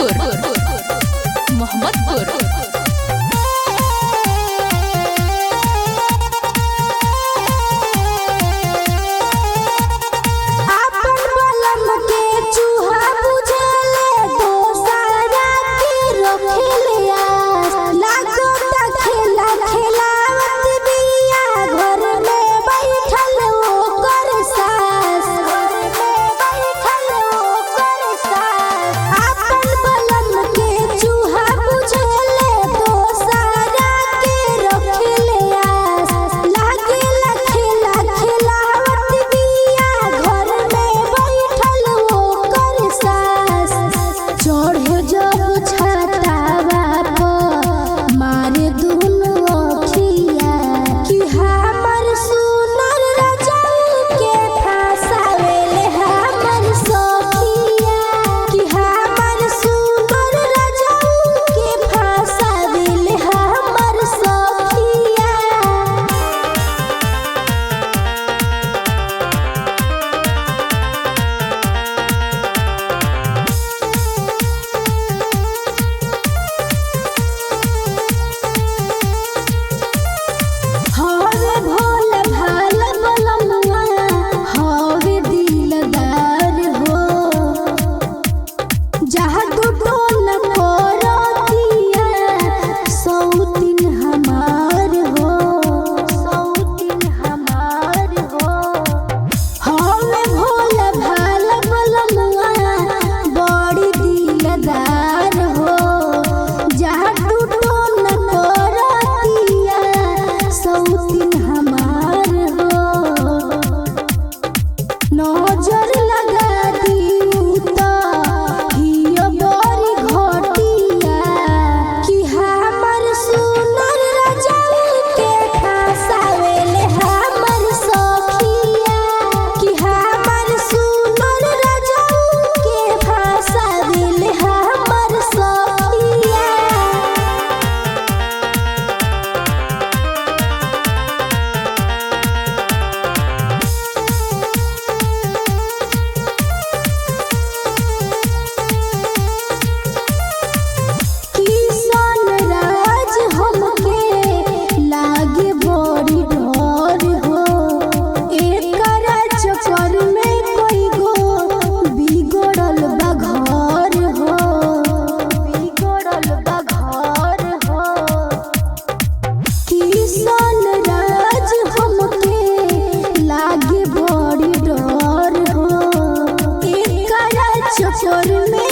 मोहम्मदपुर, मोहम्मदपुर। आपन बलम के चूहा बुझेले, दोसरा के रोखेले आस। लागोता खेला खेलावत बिया, घर में बैठल ओकर सास। घर में बैठल ओकर सास। आपन बलम के चूहा बुझेले, दोसरा के रोखेले आस। लागेला खेला खेलावत बिया, घर में बैठल ओकर सास। चढ़ जब छातावा पर मारे दुनु अखिया, कि हमर सुनर रजऊ के फसावेले हमर सखिया। कि हमर सुनर रजऊ के फसावेले हमर सखिया। हवे भोला भाला बलमुआ, हवे दिलदार हो। जादू टोन करतिया, सौतिन हमार हो, सौतिन हमार हो। हवे भोला भाला बलमुआ, बड़ी दिलदार हो। जादू टोन करतिया, सौतिन हमार हो। नजर लगा दियू त हिय बड़ी घटिया, कि हमर सुनर रजऊ के फसावेले हमर सखिया। कि हमर सुनर रजऊ के फसावेले हमर सखिया। किसान राज हमके लागे बड़ी डर हो, एकरा चक्कर में कई गो बिगड़ल बा घर हो, बिगड़ल बा घर हो। किसान राज हमके लागे बड़ी डर हो, एकरा चक्कर में